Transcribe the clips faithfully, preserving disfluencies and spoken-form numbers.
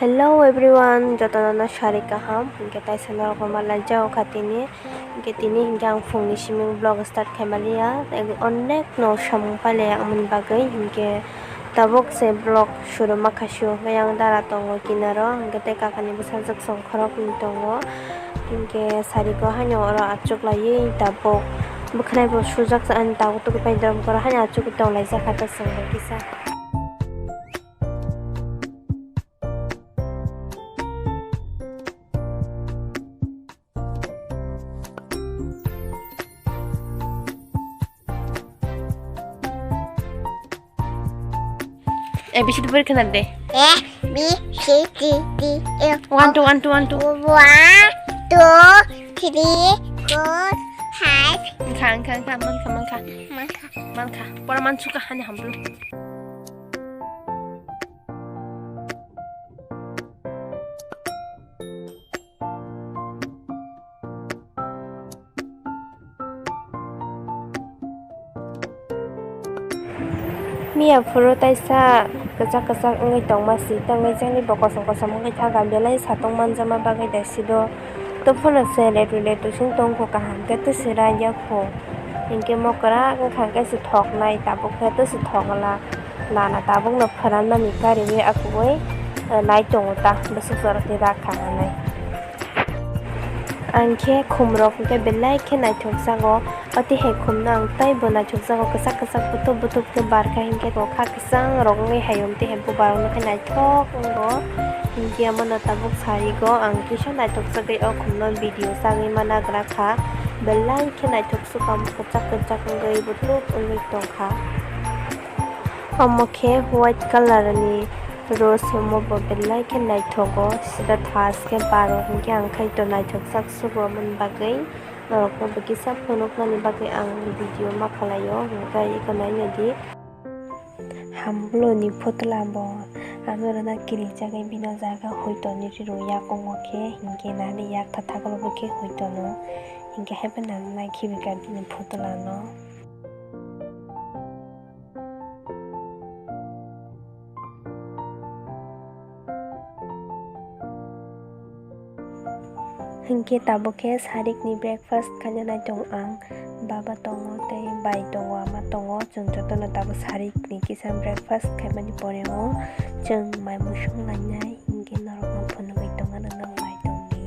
Hello everyone, jotono no sari kaham. Hinkhe taisa norok no malai jao kha tini. Hinkhe tini hinkhe ang phungni simi vlog start khai maliya. Onek no samung pailai amoni bagwi hinkhe tabuk se vlog suru ma kha sio. Hinkhe yang dara tongo kinaro, hinkhe tei kakani bwsajwk song khoroknwi tongo. Hinkhe sari ko haino oro achuk laiwi tabuk bwkhwnai bo sujak sa ani tabuk tugwi pai dram koro haino achugwi tong laijak kha ta chwng bai kisa. A B C D pori khna de. A, B, C, D, E, F, one, two, one, two, one, two. One, two, three, four, five. Wngkha, wngkha, wngkha, mankha, mankha. Mankha. Mankha. Pora mansukha hani hamblo. Miya phuru taisa kwchak kwchak wngwi tongma si tongwi jani bo kosom kosom wngwi thangkha belai satung manjakma bagwi da sido. Tei phano se letu letu sing tongkho kaham khe twi se rang ya kho. Hinkhe mokra wngkha khe se thoknai tabuk khe twi se thokla. Nana tabukno phwranmani kariwi akuwi, eh, nai tongo ta bwswk jora tei rakha hinwi. Ang khe khumrok hwnkhe belai khe naithokjago. O twi hai khumno ang teibo naithokjago, kwchak kwchak buthuk buthuk khe barkha hinkhe bo kha kwchang rok wngwi hai twi hai bubar wngkhe naithok wngo. Hinkhe omono tabuk sarigo ang kisa naithokjagwi o khumno video chagwi managra kha. Belai khe naithok swkang kwchak kwchak wngwi buthuk wngwi tongkha. Omo khe white colour ni rose, omo bo belai khe naithogo. Sida thas khe baro hinkhe ang khaito naithokjak sugo, aboni bagwi norokno bo kisa phunuknani bagwi ang video ma khlaio. Hinkhe eko nainadi. Hamblo ni phutla bo ano rwna kirijagwi bini jaga hoito ni rw yakungo khe hinkhe nani yak thathaklo bo khe hoito no hinkhe haiphano nang nai khibika bini phutla no. Hinkhe tabuk khe sarikni breakfast khaina nai tongo ang. Baba tongo tei bai tongo, ama tongo. Chwng jotono tabuk sarikni kisa breakfast khaimani pore o chwng mai mui song lainai. Hinkhe norokno phunugwi tongo, nwng nang bai tongdi.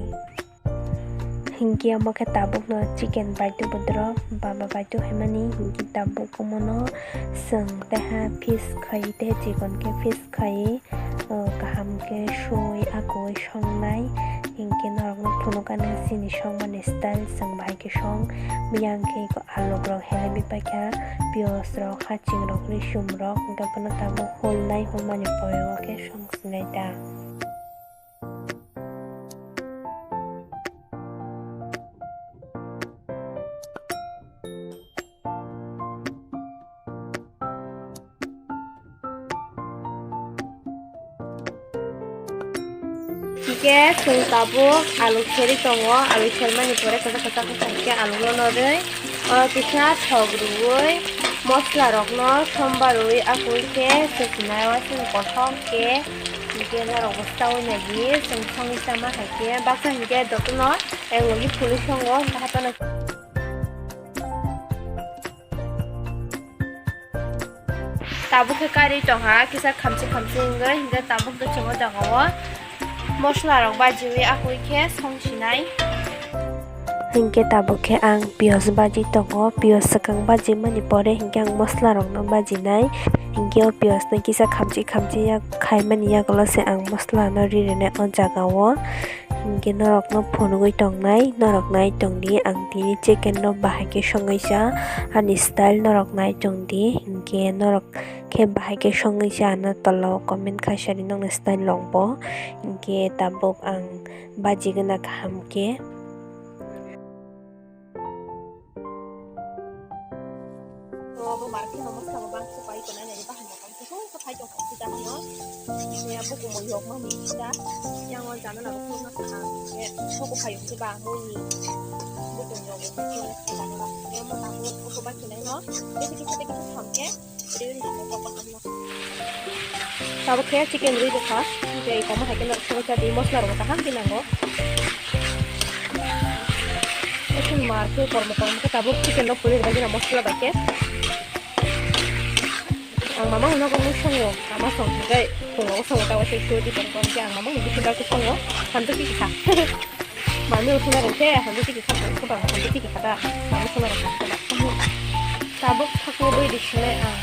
Hinkhe omo khe tabukno chicken bai tu bodoro, baba bai tu haimani, hinkhe tabuk omono chwng teha piece khai, teha chikon khe piece khai, o kaham khe sui akoi songnai. Hinkhe norokno phunukani chini songmani style, chwng bahai khe song. Biyang khe eko aluk rok helaiwi paikha, piyaj rok, haching rok, risum rok, hinkhe bono tabuk hulnai, hulmani pore o khe song sinai ta. Hingke chwng tabuk alu seri tongo, alu sermani pore kwchak kwchak wngkha hingke alu no norwi oro kisa thok rwui mosla rokno sombar rwui akui khe se sinai o chwng kothok khe. Hingke norok bo chaui naidi, chwng songwi chama hai khe baksa hingke jotono ek logi phulwi songo, hingke haphano. Tabuk khe karwi tongha, kisa khamchi khamchi wngwi, hingke tabuk khe chwng o jaga o mosla rok bajiwi akui khe song sinai. Hingke tabuk khe ang piyaj baji tongo, piyaj swkang bajimani pore hingke ang mosla rokno bajinai. Hingke o piyaj no kisa khamchi khamchi yak khaimani yagulo se ang mosla no ri rwnai o jaga o. Hingke norokno phunugwi tongnai, norok nai tongdi, ang tini chicken no bahai khe songwi cha, ani style norok nai tongdi, hingke norok khe bahai khe songwi cha, ano tola o comment khaisa di nokni style rok bo, hingke tabuk ang baji gana kaham khe. Bo market no mosla bo bangso pai tongnai nai bahai no tong thung khe phai tong thung sida hino. Ya bukumo yok mani sida. Yang o jana na bukumo na sa. Ye buku phai yung ba mui ni. Buku yok mani sida na ba. Ye mo ta buku ba kinai no. Ye kisa kisa tham ke. Ri ri ko ko ko no. Tabuk khe chicken rwi rwkha, tei komo hai khe norok sabo cha di, mosla rok kaham khe nango. Ekhin mar khe kormo kormo khe tabuk chicken rok puri rwbaikhe na mosla bai khe. Ang mama hwnwi nogo mui songo, mama song hwnkhe phungo songo, ta waisa sui di tong tong khe ang mama hwnwi bisingo khe songo, hamjak khe kisa. Mami usuna rwkhe hamjak khe kisa, hamjak khe kisa da, mami usuna rwkhe kisa da. Tabuk thakno bui di sinai ang.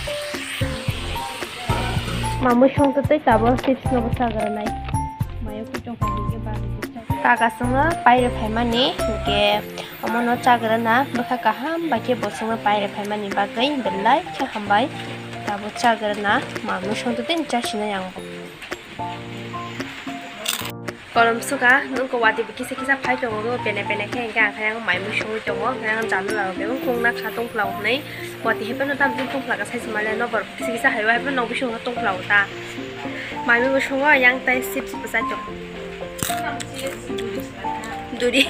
Mamui song tei tabuk chips no bwsa granai. Mayo khe tongkha hwnkhe ba. Kaka swngo pairwi phaimani hwnkhe. Omono chagrana bwkha kaham bai khe bo chwngno pairwi phaimani bagwi belai khe hambai. Tabuk chagrana mamui song tei chasinai ang bo. Kolom suka nungko watwi bo kisa kisa phai tongo, pene pene khe hwnkhe ang khe ang mai mui songwi tongo, hwnkhe ang janala rok bebak kungna kha tongphla hwnwi watwi hai phano tamni tongphla kha sai se male nokbar kisa kisa hai o hai phano nokbar bisingo tongphla o ta. Mai mui bo songo yang tai chips bo chai tongo. Duri.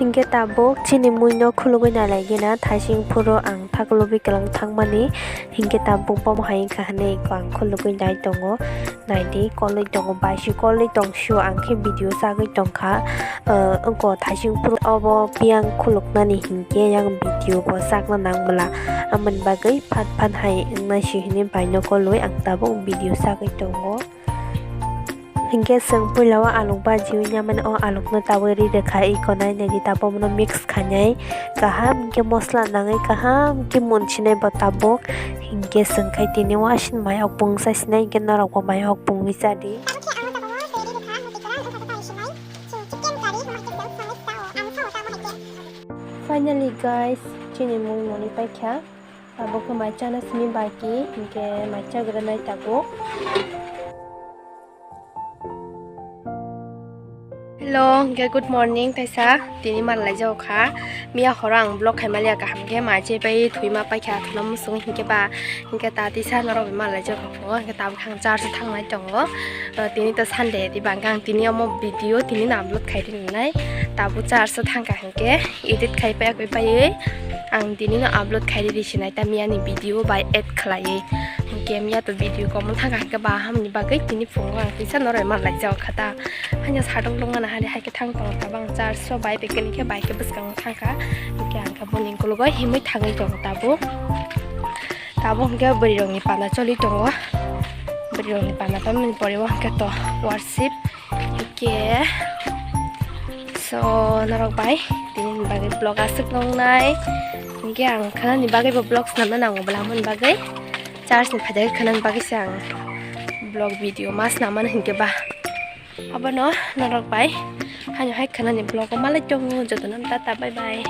Hinkhe tabuk chini muino khulugwi nailaigwina thaising phuru ang thaklubi kwlang thangmani. Hinkhe tabuk bomo hai wngkha hwnwi ang khulugwi nai tongo. Naidi kolwi tongo, baisi kolwi tongsio, ang khe video chagwi tongkha. Wngko thaising phuru obo piyang khuluknani hinkhe yang video bo chakna nang bwla. Amoni bagwi phat phat hai wngnaisi hwnwi baino kolwi ang tabuk video chagwi tongo. Hinkhe chwng puila o aluk bajiwi namani, o alukno tabwi ri rwkha, iko nai naidi tabuk bono mix khainai kaham khe mosla nangwi kaham khe munsinai bo tabuk. Hinkhe chwng khai tini wasing mai ok pung sasinai, hinkhe norok bo mai ok pungwi chadi. Finally guys, chini mung noni paikha. Abo khe mai chana simi baki, hinkhe mai chagra nai tabuk. Hello, hinkhe good morning taisa. Tini mal laijak kha. Miya horo ang vlog khai maliya kaham khe mai chai pai thwima paikha, thwima musung hinkhe ba, hinkhe ta tisa norok bai mal laijak kha phungo, hinkhe tabuk ang church o thangnai tongo. Tini to Sunday, tei bangkhe ang tini omo video tini no upload khai rinai. Tabuk church o thangkha hinkhe edit khai pai, pai, paiwi ang tini no upload khai riri sinai, ta miya ni video bai add khlaiwi. Hinkhe miya to video komon thangkha hinkhe ba hamni bagwi tini phungo ang tisa norok bai mal laijak kha ta. Haino satung tongmani hari hai khe thang tongo tabang church o bai bekeni khe bai khe bwskango thangkha. Hinkhe ang khe boni ukologo himwi thangwi tongo tabuk. Tabuk hinkhe bwrwi rokni pana choli tongo. Bwrwi rokni pana paimani pore o hinkhe to worship. Hinkhe so norok bai tini bagwi vlog aswk nongnai. Hinkhe ang khanani bagwi bo vlog swnamna nango bwla, amoni bagwi church ni phaida khe khanani bagwi se ang vlog video ma swnamano hinkhe ba. Abono norok bai haino hai khanani vlog o malai tongo, jotono tata bye bye.